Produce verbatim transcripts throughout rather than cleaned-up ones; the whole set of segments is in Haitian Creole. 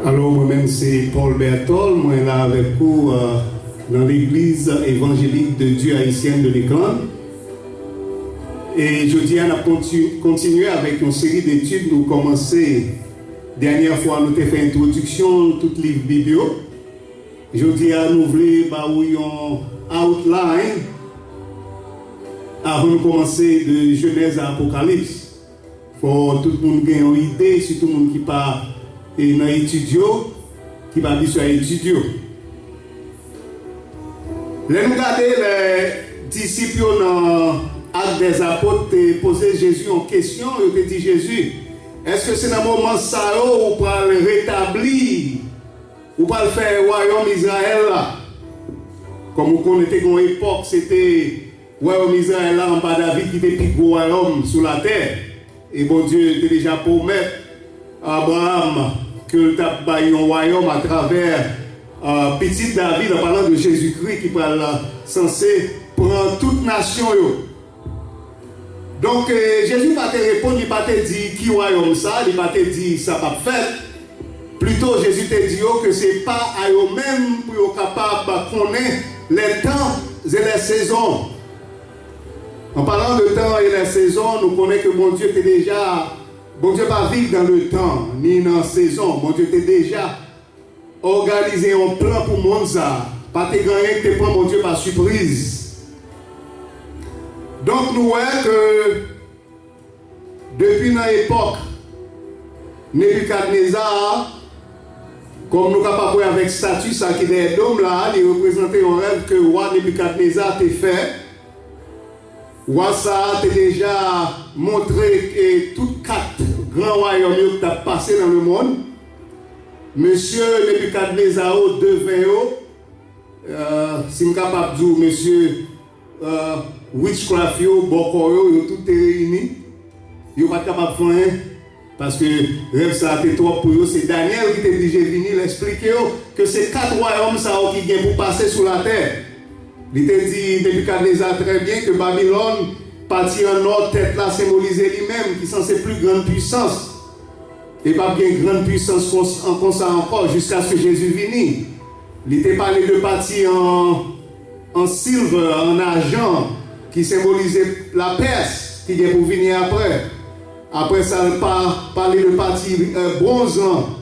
Alò, mwen menm se Paul Berthold, mwen la avèk ou euh, nan Legliz Evanjelik de Dieu Haïtienne de L'Écran. E jodi a, n ap konti- kontinye avèk yon seri detid nou kòmanse dènyè fwa nou te fè entwodiksyon tout liv Bib yo. Jodi a, nou vle ba ou yon outline avan nou kòmanse de Jenèz a Apokalips. Fò tout moun gen yon ide, sitou moun ki pa e, nan etid yo, ki pa abitye a etid yo. Lè nou gade lè disip yo nan Actes des Apôtres te poze Jezi yon kesyon, yo te di Jezi, èske se nan moman sa yo ou pral retabli, ou pral fè wayòm Izrayèl la? Kòm ou konnen, te gen yon epòk, se te wayòm Izrayèl la anba David ki te pi gwo wayòm sou latè. E Bondye te deja pwomèt Abraram ke l t ap bay yon wayòm atravè euh, pitit David, an palan de Jezikri ki pral euh, sanse pran tout nasyon yo. Donk, euh, Jezi pa te reponn, li pa te di ki wayòm sa, li pa te di sa p ap fèt. Plito, Jezi te di yo ke se pa a yo menm pou yo kapab konnen lè tan e lè sezon. An palan de tan e lè sezon, nou konnen ke Bondye te deja, Bondye pa viv dan le tan, ni nan sezon. Bondye te deja òganize yon plan pou monn sa a. Pa te gen anyen ki te pran Bondye pa sipriz. Donk, nou wè ke depi nan epòk Nebikadneza a, kòm nou kapab wè avèk stati sa ki dèyè dom la, li reprezante yon rèv ke wa Nebikadneza te fè. Wa sa a te deja montre ke tout kat gran wayòm yo ki t ap pase nan lemonn. Mesye Nebikadneza yo, deven yo, euh, si m kapab di w, mesye euh, witchcraft yo, bòkò yo, yo tout te reyini. Yo pa t kapab fè anyen, paske rèv sa a te twòp pou yo. Se Danyèl ki te dirije vini, l eksplike yo ke se kat wayòm sa yo ki gen pou pase sou latè. Li te di Nebikadneza trè byen ke Babilòn, pati an nò, tèt la senbolize li menm, ki sanse pli grann pwisans. E p ap gen grann pwisans kons- an konsa ankò jiskaske Jezi vini. Li te pale de pati an, an silver, an ajan, ki senbolize Lapès, ki gen pou vini apre. Apre sa, l pa, pale de pati euh, bwonz lan,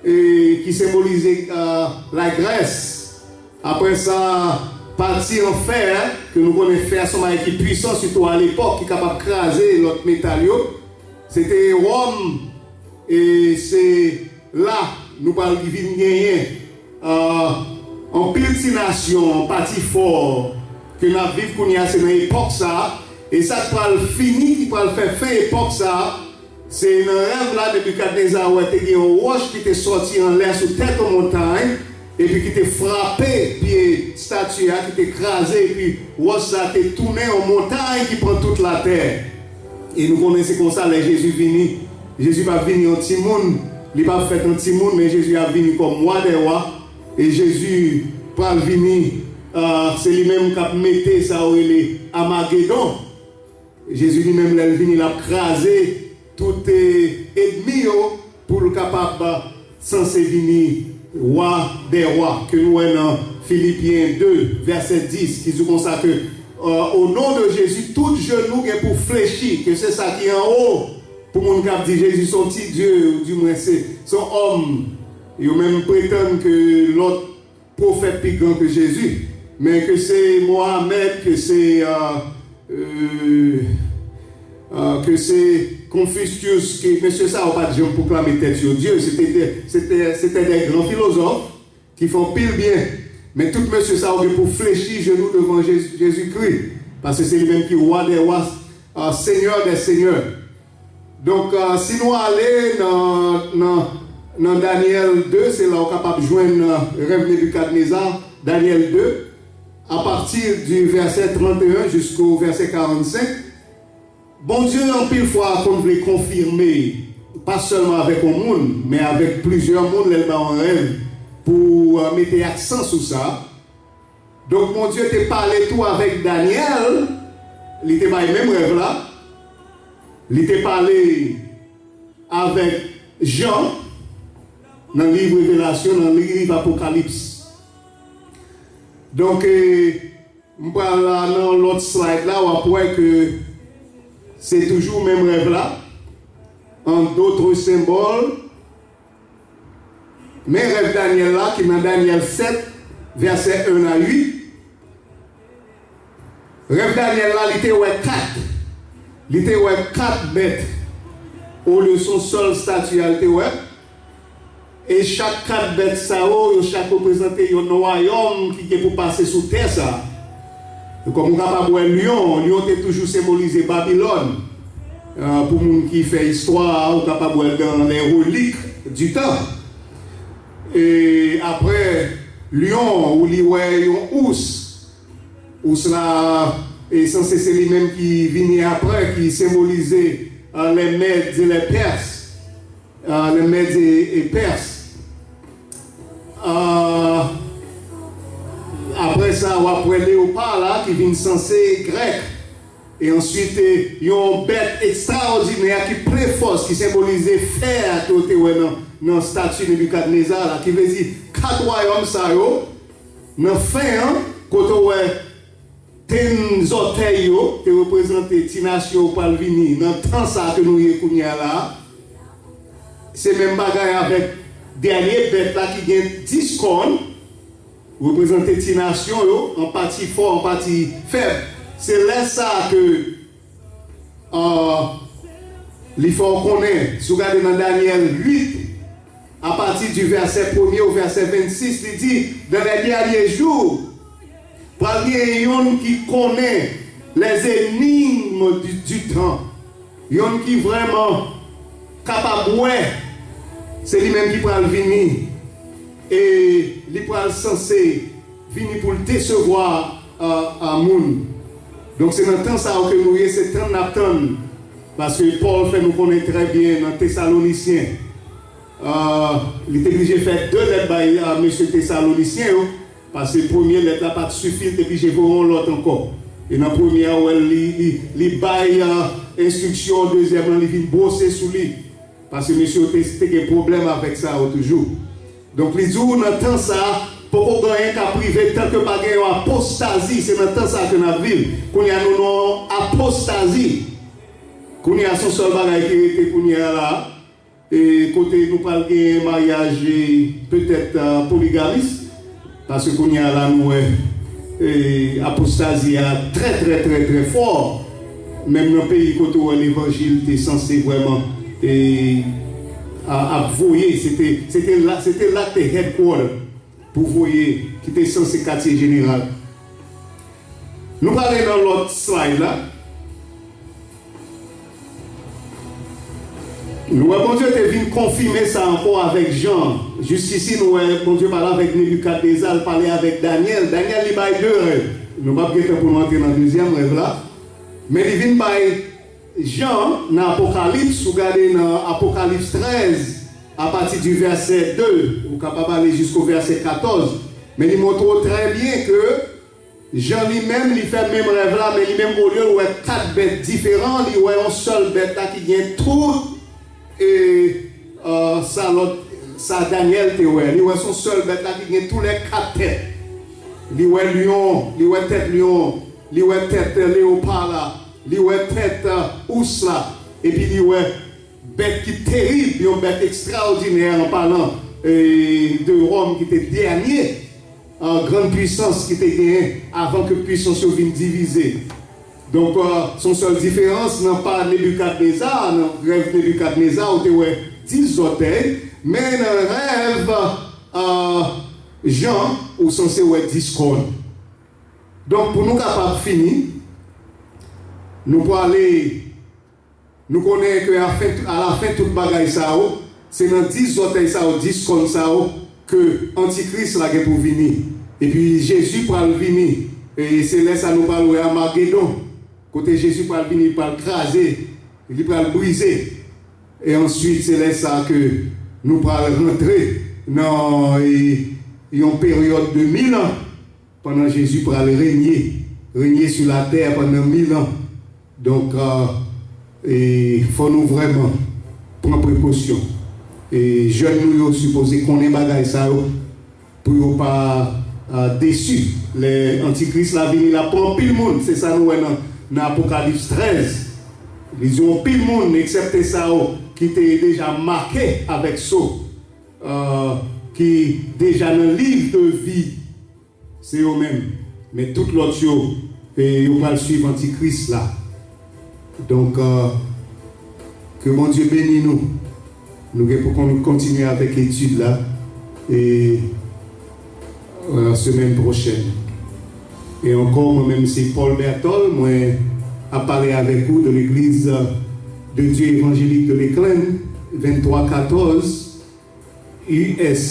e, ki senbolize euh, Lagrès. Apre sa, pati an fè, ke nou konnen fè se yon bagay ki pwisan, sitou alepòk, ki kapab kraze lòt metal yo. Se te Wòm, e se la nou pral vin genyen euh, anpil ti nasyon, pati fò ke n ap viv kounye a, se nan epòk sa a. E sa k pral fini, ki pral fè fen epòk sa a, se nan rèv la, Nebikadneza wè te gen yon wòch ki te sòti anlè sou tèt yon montay, epi ki te frape pye estati a, ki te kraze, epi wòch sa a te tounen yon montay ki pran tout latè. E nou konnen se konsa lè Jezi vini, Jezi p ap vini an timoun, li p ap fèt an timoun, men Jezi ap vini kòm Wa dè wa. E Jezi pral vini, ah, se li menm k ap mete sa yo rele Amagedon. Jezi li menm, lè l vini, l ap kraze tout eh, ènmi yo pou l kapab sanse vini Wa dè wa, ke nou wè nan Filipyen de, vèsè dis, ki di konsa ke, euh, au nom de Jésus, tout genou gen pou flechi, ke se sa ki anwo, pou moun k ap di Jezi se yon ti dye, ou dimwen se, se yon òm, yo menm pretann ke lòt pwofèt pi gran ke Jezi, men ke se Mohamed, ke se, euh, euh, euh, ke se Confucius, ke mesye sa yo pa t janm pwoklame tèt yo dye, se te, se te, se te de gran filozòf ki fè anpil byen, men tout mesye sa yo gen pou flechi jenou devan Jezi, Jezikri, paske se li menm ki Wa dè wa, euh, Senyè dè senyè. Donk, euh, si nou ale nan, nan, nan Danyèl de, se la ou kapab jwenn euh, rèv Nebikadneza, Danyèl de, apati di vèsè trannteyen jisko vèsè karannsenk, Bondye anpil fwa konn vle konfime, pa sèlman avèk yon moun, men avèk plizyè moun lè l ba yon rèv pou euh, mete aksan sou sa. Donk, Bondye te pale tou avèk Danyèl, li te bay menm rèv la, li te pale avèk Jan, nan liv Revelasyon, nan liv Apokalips. Donk, e, m pral la nan lòt slide la, w ap wè ke se toujou menm rèv la. En d'autres symboles, men rèv Danyèl la ki nan Danyèl sèt, vèsè en a uit. Rèv Danyèl la, li te wè kat. Li te wè kat bèt. Olye se yon sèl estati a li te wè. E chak kat bèt sa yo, yo chak reprezante yon wayòm ki gen pou pase sou tè sa. E kòm ou kapab wè lyon, lyon te toujou senbolize Babilòn. Ah, pou moun ki fè istwa, ou kapab wè l dans les reliques du temps. E apre lyon, ou li wè yon ous. Ous la, e sanse se li menm ki vini apre, ki senbolize, ah, les Mèdes et les Perses. Ah, les Mèdes et, et Perses. Ah, apre sa, w ap wè leyopa la ki vin sanse grèk. E answit, e, yon bèt ekstraòdinè ki plen fòs, ki senbolize fè a ke w te wè nan, nan estati Nebikadneza la, ki vle di kat wayòm sa yo, nan fen an, kote w wè tenn zòtèy yo, te reprezante ti nasyon yo pral vini nan tan sa ke nou ye kounye a la. Se menm bagay avèk dènye bèt la ki gen dis kòn, reprezante ti nasyon yo, an pati fò, an pati fèb. Se lè sa ke, ah, li fè w konnen, si w gade nan Danyèl uit, apati di vèsè premye o vèsè vennsis, li di, dans les derniers jours, pral gen yonn ki konnen les énigmes du, du temps. Yonn ki vrèman kapab wè, se li menm ki pral vini. E li pral sanse vini pou l desevwa, ah, ah, moun. Donk, se nan tan sa yo ke nou ye, se tann n ap tann. Paske Pòl fè nou konnen trè byen nan Tesalonisyen, ah, li te blije fè de lèt bay, ah, mesye Tesalonisyen yo. Paske premye lèt la pa t sifi, l te blije voye yon lòt ankò. E nan premye a, ou wè li, li, li bay, ah, enstriksyon, dezyèm lan, li vin bwose sou li. Paske mesye yo te, te gen pwoblèm avèk sa yo toujou. Donk, li di w nan tan sa, poko gen anyen k ap rive tanke pa gen yon apostazi. Se nan tan sa ke n ap viv. Kounye a, nou nan yon apostazi. Kounye a, se yon sèl bagay ki rete kounye a la. E kote nou pral gen maryaj, e, petèt, ah, poligamis, paske kounye a la nou wè, e, apostazi a trè, trè, trè, trè fò. Menm nan peyi kote w wè levanjil te sanse vrèman, e, a, ap voye, se te, se te la, se te la k te headquarter pou voye, ki te sanse katye jeneral. Nou prale nan lòt slide la. Nou wè Bondye te vin konfime sa ankò avèk Jan. Jiskisi, nou wè Bondye pale avèk Nebikadneza, l pale avèk Danyèl. Danyèl, li bay de rèv. Nou p ap gen tan pou nou antre nan dezyèm rèv la. Men li vin bay Jan nan Apokalips, ou gade nan Apokalips trèz, apati di vèsè de, ou kapab ale jisko vèsè katòz. Men li montre w trè byen ke Jan li menm, li fè menm rèv la, men li menm, olye l wè kat bèt diferan, li wè yon sèl bèt la ki gen tout, e, e, sa lòt, sa Danyèl te wè. Li wè se yon sèl bèt la ki gen tou lè kat tèt. Li wè lyon, li wè tèt lyon, li wè tèt, e, leyopa la, li wè tèt, e, ous la, epi li wè bèt ki terib, yon bèt ekstraòdinè, an palan, e, de Wòm ki te dènye, e, grann pwisans ki te genyen avan ke pwisans yo vin divize. Donk, e, se yon sèl diferans nan pa Nebikadneza, nan rèv Nebikadneza, ou te wè dis zòtèy, men nan rèv, e, Jan, ou sanse wè dis kòn. Donk, pou nou kapab fini, nou prale Nou konnen ke a fen, alafen tout bagay sa yo, se nan dis zòtèy sa yo, dis kòn sa yo, ke Antikris la gen pou vini. Epi Jezi pral vini. E se lè sa nou pral wè Amagedon. Kote Jezi pral vini, li pral kraze, li pral brize. E answit, se lè sa ke nou pral rantre nan, e, yon peryòd de mil an. Pandan Jezi pral renye, renye sou latè pandan mil an. Donk, e, e, fò nou vrèman pran prekosyon. E jèn nou yo sipoze konnen bagay sa yo pou yo pa uh, desi. Lè antikris la vini, l ap pran anpil moun. Se sa nou wè nan, nan Apokalips trèz. Li di anpil moun, eksepte sa yo ki te deja make avèk so, uh, ki deja nan liv de vi. Se yo menm. Men tout lòt yo, e yo pral swiv antikris la. Donk, uh, ke Bondye beni nou. Nou gen pou kon- kontinye avèk etid la. E uh, semèn pwochèn. E ankò, mwen menm se Paul Bertol, mwen ap pale avèk ou de legliz de Dieu évangélique de Lakeland, venntwa katòz U S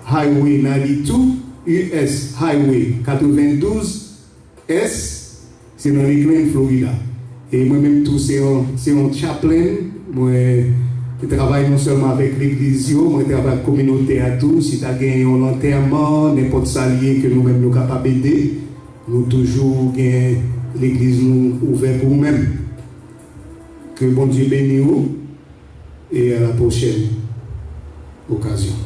Highway ninety-two, U S Highway katrevendouz S, se nan Lakeland, Florida. E mwen menm tou se yon, se yon chaplain. Mwen travay non sèlman avèk legliz yo, mwen travay ak kominote a tou. Si ta gen yon lantèman, nenpòt sa l ye ke nou menm nou kapab ede, nou toujou gen legliz nou ouvè pou ou menm. Ke Bondye beni ou e a la pwochèn okazyon.